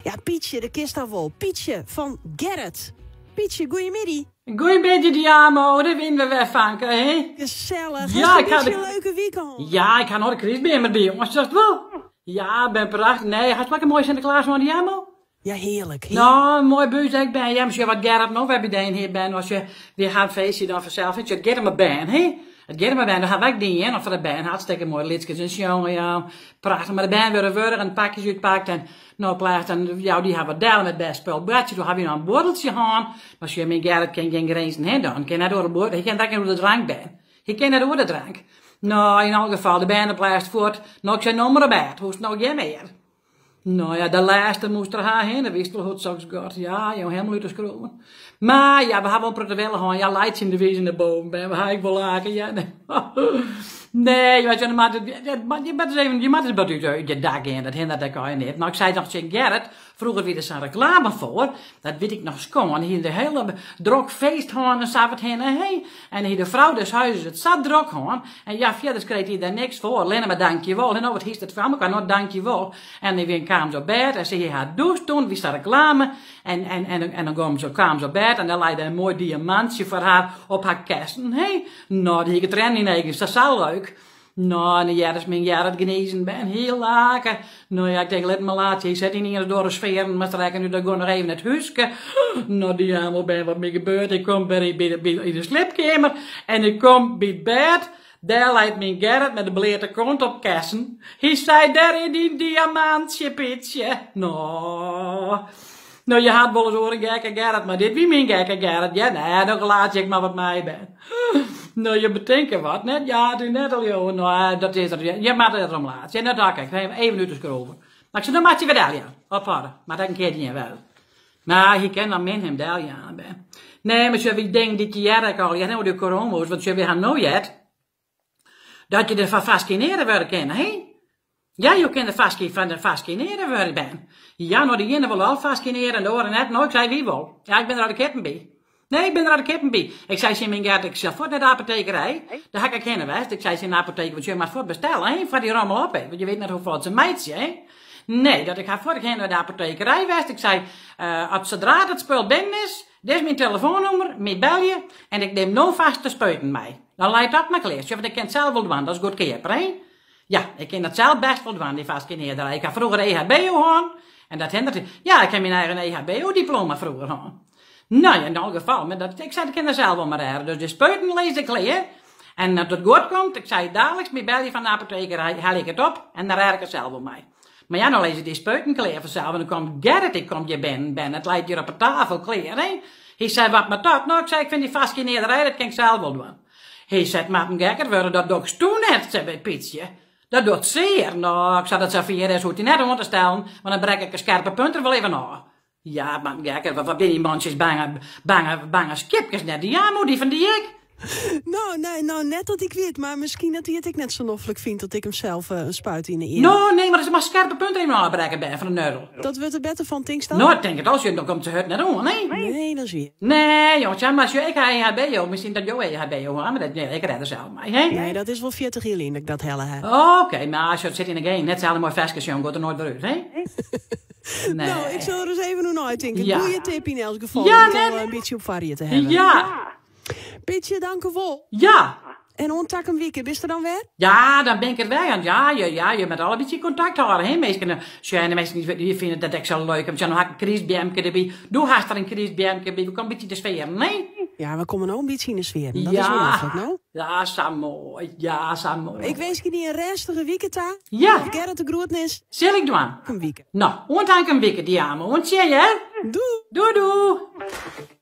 Ja, Pietsje, de kinst al wol. Pietsje fan Gerrit. Pietsje, goeiemiddei. Goeiemiddei Diamo, dêr wiene we wer fanke, hè? Gesellich. Ja, Hast in ik ha bytsje de- in leuke wike hân? Ja, ik ha noch de krystbeam derby, jonges, dat wol. Ja, ben prachtich. Nee, hast lekker moai Sinteklaas hân, Diamo? Ja, hearlik. Hearlik. Nou, moai bus ek ben. Ja, mar sjoch wat Gerrit no wer by dyn hier ben. As je, wy ha in feestje dan fansels, weet je, it giet om 'e bern, hè? It giet om 'e bern, dat ha wy ek dien, of foar de bern, hartstikke moai liedskes en sjongen, ja, prachtich. Mar de bern wurde wurch en pakjes útpakt en no plecht en jou dy ha wat del met bêst spul boartsje. Doe ha wy noch in buorreltsje hân. Mar sjoch, myn Gerrit kin gjin grinzen, hè, dan kin net oer de buorrel, hy kin net oer de drank ben. Hy kin net oer de drank. No, yn alle gefal, de bern op lêst fuort. No, ik sei, no mar op bêd, hoechst no gjin mear. No ja, de lêste moast er ha hinne, witst wol hoe't soks got. Ja, jo helemaal út de skroeven. Mar ja, we ha wol in protte wille hân. Ja, laitsjende wizen nei boven ben. We ha ek wol lake, ja. Nee, nee weet je, dan moat het, je moat eens even, je moat eens wat út je dak gean, dat hindert ek al net. Maar ik sei noch tsjin Gerrit, Froeger wie der sa'n reklame foar, dat wit ik noch skoan. Hie de hiele drok feest hân en sa wat hinne, hé. En hie de frou des huizes it sa drok hân. En ja, fierders kreeg hy der niks foar, allinne mar dankjewol. En no wat hiest it foar mekoar, no dankjewol. En dan kaam se op bêd en se hie har dûst toen, wie sa'n reklame. En, en, en, en dan kaam se, kaam se op bêd en dan lei der in moai diamantsje foar har op har kessen, hé. No, dy hie ik triennen yn de eagen, sa sa leuk. No, en hear ris myn Gerrit gnizen ben, hiel lake. No ja, ik tink, lit him mar laitsje. Hy set yniens door de sfearen, mar strekken út, dan gon noch even it húske. No, diamel ben, wat my gebeurt. Ik kom by, by, by, yn de sliepkeamer en ik kom by it bêd. Dêr leit myn Gerrit met de bleate kont op kessen. Hy sei, dêr is dyn diamantsje, Pietsje. No, no, je hat wolris oer in gekke Gerrit, mar dit wie myn gekke Gerrit. Ja, nee, no laat ik mar wat mei ben. No, je betinke wat net. Ja, it is net al jongen. No, dat is er. Je moatte it erom laitsje. Net dat ik even út de skroeven. Mar ik sei, no moat je wer deljaan. Ophâlde. Moat ek in kear dien wurde. Mar hy kin dan min him deljaan. Nee, mar sjoch, wy dingen dy't je hearre ek al, ja, no de corona's, want sjoch, wy ha no heard dat je der foar faskinearre wurde kinne, hè? Ja, jo kinne faski fan de faskinearre wurde ben. Ja, no de iene wol al faskinearre en de oare net. No, ik sei, wy wol. Ja, ik bin der al de kippen by. Nee, ik bin der al de kippen by. Ik sei tsjin myn Gert, ik sil fuort nei de apotekerij. Dêr ha ik ek hinne west. Ik sei tsjin de apoteker, want je moat fuort bestelle, hè, foar dy rommel op is. Want je wit net hoefolle se meitsje, hè. Nee, dat ik ha fuort hinne nei de apotekerij west. Ik sei, uh, as sadra it spul binnen is, dit is myn telefoannûmer, my belje en ik nim no fast de spuiten mei. Dan leit dat mar klear. Sjoch, want ik kin it sels wol dwaan, dat is goedkeaper, hè. Ja, ik kin dat sels bêst wol dwaan, dy faskinearderij. Ik ha froeger EHBO hân en dat hindert. Ja, ik ha myn eigen EHBO-diploma froeger hân. No ja, yn alle gefal, mar dat, ik sei, ik kin der sels wol mar rêde. Dus de spuiten lis ik klear. En as it goed komt, ik sei daliks, my belje fan de apotekerij, helje ik it op en dan rêd ik it sels wol mei. Mar ja, no lizze dy spuiten klear fansels en dan komt Gerrit, ik kom hjir binnen, ben, it leit hjir op 'e tafel klear, hè. Hy sei, wat moat dat? No, ik sei, ik fyn dy faskinearderij, dat kin ik sels wol dwaan. Hy sei, it moat in gekker wurde, dat dochst doe net, sei Pietsje. Dat docht sear. No, ik sei, dat safier is, hoecht dy net oan te stellen, want dan brek ik de skerpe punt der wol even ôf. Ja, it moat in gekker, wat binne dy mantsjes bange, bange, bange skipkes net. Ja, moe, dy fan dy ek. No, nee, no, net dat ik wit, mar miskien dat hy it ek net sa noflik fynt dat ik him sels in spuit yn 'e ear. No, nee, mar as mar skerpe punt even ôfbrekke ben fan de neudel. Dat wurdt der better fan, tinkst dan? No, ik tink it al, sjoch, dan komt se hurd net oan, nee. Nee, dat is wier. Nee, jongens, ja, mar sjoch, ik ha EHBO, miskien dat jo EHBO ha, mar dat, nee, ik rêd der sels mei, hè. Nee, dat is wol 40 jier lyn dat ik dat helle ha. Oké, mar sjoch, it sit yn de genen, net selde moai ferske sjongen, giet der noait wer út, hè. Nee. No, ik sil der ris even oer neitinke. Ja. Goeie tip yn elts gefal, Ja, om it al nee. in bytsje op foarried te hawwen. Ja. Pietsje, dankewol. Ja. En oant takom wike, bist der dan wer? Ja, dan bin ik der wer. Want ja, je, ja, je moat al in bytsje kontakt hâlde, hè, minsken. Sjoch, en de minsken die, die fine dat ek sa leuk. Want ja, no ha ik in krystbeamke derby. Do hast der in krystbeamke by. We komme in bytsje de sfear, nee? Ja, we komme no in bytsje yn de sfear. Dat is wol Ja. noflik, no? Ja, sa moai. Ja, sa moai. Ik winskje dy in rêstige wike ta. Ja. Gerrit de groetnis. Sil ik dwaan. In wike. No, oant takom wike, Diamo. Oant sjen, hear. Doei. Doei, doei.